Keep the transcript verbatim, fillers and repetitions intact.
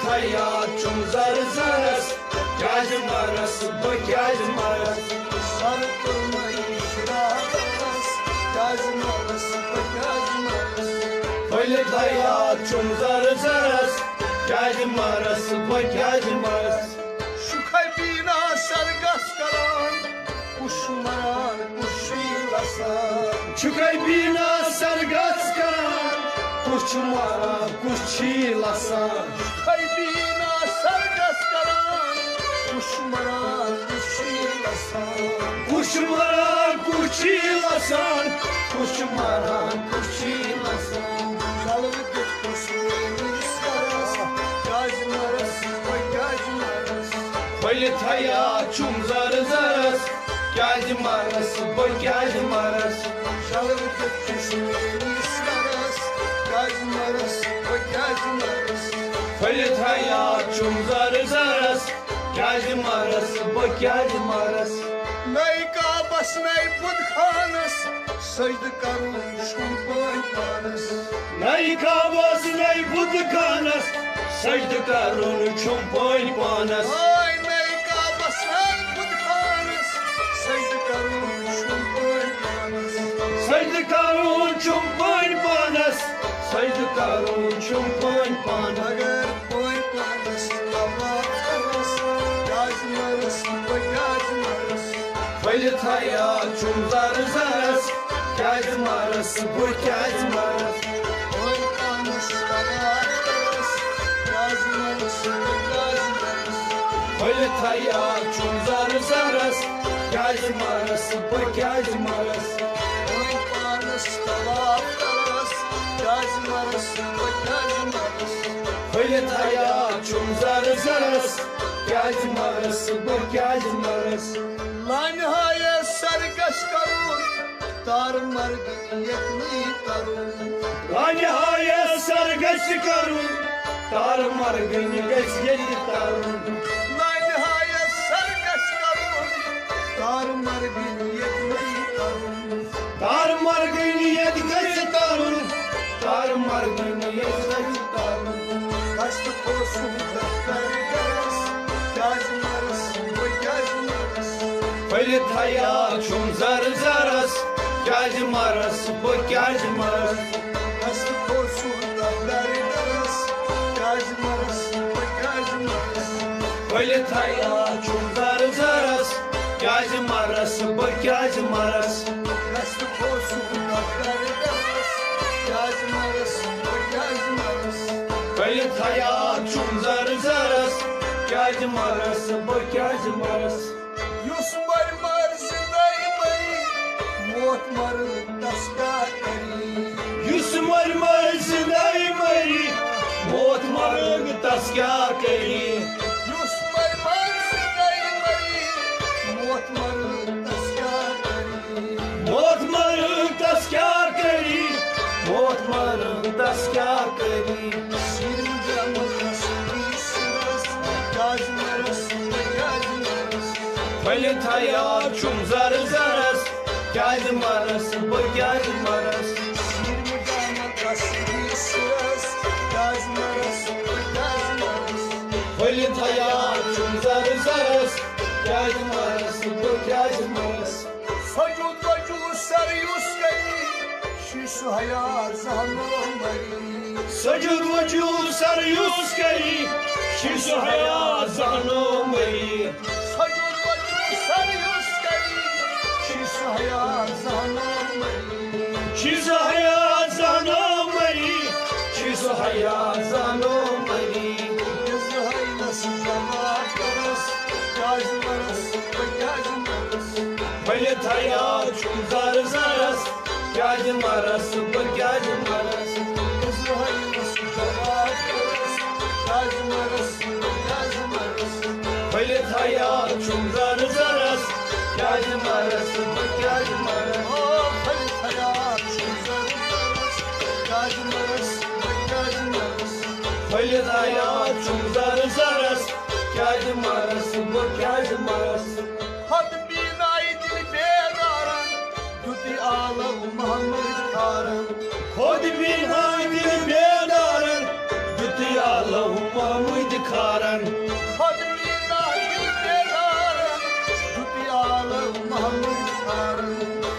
فریاد چھُم زر زرس، کیازِ مرس بہٕ، کیازِ مرس؟ سر کوٚرمَے شرارس، کیازِ مرس بہٕ، کیازِ مرس؟ ؤلِتھ فریاد چھُم زر زرس، کیازِ مرس بہٕ، کیازِ مرس؟ شُکھے بینا سرگس کران، کُس چھُ مران، کُس چھُ لسان؟ چھُکھے بینا سرگس کران، کُس چھُ مران، کُس چھُ لسان؟ شُکھے بینا سرگس کران، کُس چھُ مران، کُس چھُ لسان؟ کُس چھُ مران، کُس چھُ لسان؟ کُس چھُ مران، کُس چھُ لسان؟ شلوٕ دِتھ کُس میٲنِس گرس، کیازِ مرس، وۄنۍ کیازِ مرس؟ ؤلِتھ فریاد چھُم زر زرس، کیازِ مرس بہٕ، کیازِ مرس؟ شلوٕ دِتھ کُس میٲنِس گرس، کیازِ مرس، وۄنۍ کیازِ مرس؟ ؤلِتھ فریاد چھُم زر زرس، کیازِ مرس بہٕ، کیازِ مرس؟ نَے کعبس نَے بُت خانس سجدٕ کرُن چھُم پٲنۍ پانس۔ نَے کعبس نَے بُت خانس سجدٕ کرُن چھُم پٲنۍ پانس۔ ہاے نَے کعبس نَے بُت خانس سجدٕ کرُن چھُم پٲنۍ پانس۔ سجدٕ کرُن چھُم پٲنۍ پانس، سجدٕ کرُن چھُم پٲنۍ پانس۔ اگر پٲنۍ پانس طواف کرس، کیازِ مرس بہٕ، کیازِ مرس؟ ؤلِتھ فریاد چھُم زر زرس، کیازِ مرس بہٕ، کیازِ مرس؟ پٲنۍ پانس طواف کرس، کیازِ مرس بہٕ، کیازِ مرس؟ ؤلِتھ فریاد چھُم زر زرس، کیازِ مرس بہٕ، کیازِ مرس؟ وۄنۍ پانس طواف کرس، کیازِ مرس بہٕ، کیازِ مرس؟ ؤلِتھ فریاد چھُم زر زرس، کیازِ مرس بہٕ، کیازِ مرس؟ لانہِ ہایس سر گژھِ کرُن، تار مرگ یتنی ترُن۔ لانہِ ہایس سر گژھِ کرُن، تار مرگنہِ گژھِ ییٚتہِ ترُن۔ لانہِ ہایس سر گژھِ کرُن، تار مرگنہِ یتنی ترُن۔ تار مرگنہِ ییٚتہِ گژھِ ترُن، تار مرگنہِ ییٚتہِ گژھِ ترُن۔ دست کھوسُن دفتر گرس، کیازِ مرس بہٕ، کیازِ مرس؟ ؤلِتھ فریاد چھُم زر زرس، کیازِ مرس بہٕ، کیازِ مرس؟ دست کھوسُن دفتر گرس، کیازِ مرس بہٕ، کیازِ مرس؟ ؤلِتھ فریاد چھُم زر زرس، کیازِ مرس بہٕ، کیازِ مرس؟ دست کھوسُن دفتر گرس، کیازِ مرس بہٕ، کیازِ مرس؟ ؤلِتھ فریاد چھُم زر زرس، کیازِ مرس بہٕ، کیازِ مرس؟ یُس مَرِ مَرِ زِندَے مَرِ، موت مَرٕ تَس کیٛاہ کَری؟ یُس مَرِ مَرِ زِندَے مَرِ، موت مَرٕ تَس کیٛاہ کَری؟ یُس مَرِ مَرِ زِندَے مَرِ، موت مَرٕ تَس کیٛاہ کَری؟ موت مَرٕ تَس کیٛاہ کَری؟ موت مَرٕ تَس کیٛاہ کَری؟ سِرم جمع رسول سرس، کیٛازِ مَرس، کیٛازِ مَرس؟ ؤلِتھ فریاد چھُم زر زرس، کیٛازِ مَرس بہٕ، کیٛازِ مَرس؟ سِرم جمع رسول سرس، کیٛازِ مَرس، کیٛازِ مَرس؟ ؤلِتھ فریاد چھُم زر زرس، کیٛازِ مَرس بہٕ، کیٛازِ مَرس؟ سجود وجوہ سر یُس کری، شی سُہ حیا زانو مری۔ سجود وجوہ سر یُس کری، شی سُہ حیا زانو مری۔ سجود وجوہ سر یُس کری، شی سُہ حیا زانو مری۔ شی سُہ حیا زانو مری، شی سُہ حیا زانو مری۔ عزرائیلس جواب کرس، کیٛازِ مَرس بہٕ، کیٛازِ مَرس؟ ؤلِتھ فریاد چھُم زر زرس، کیٛازِ مَرس بہٕ، کیٛازِ مَرس؟ عزرائیلس جواب کرس، کیٛازِ مَرس بہٕ، کیٛازِ مَرس؟ ؤلِتھ فریاد چھُم زر زرس، کیٛازِ مَرس بہٕ، کیٛازِ مَرس؟ او، ؤلِتھ فریاد چھُم زر زرس، کیٛازِ مَرس بہٕ، کیٛازِ مَرس؟ ؤلِتھ فریاد چھُم زر زرس، کیٛازِ مَرس بہٕ، کیٛازِ مَرس؟ خود بینائی دل بیدارن، دیُتُے عالم محمد کھارن۔ خود بینائی دل بیدارن، دیُتُے عالم محمد فضلی نہجی بیدار، دُتیال محمد سار۔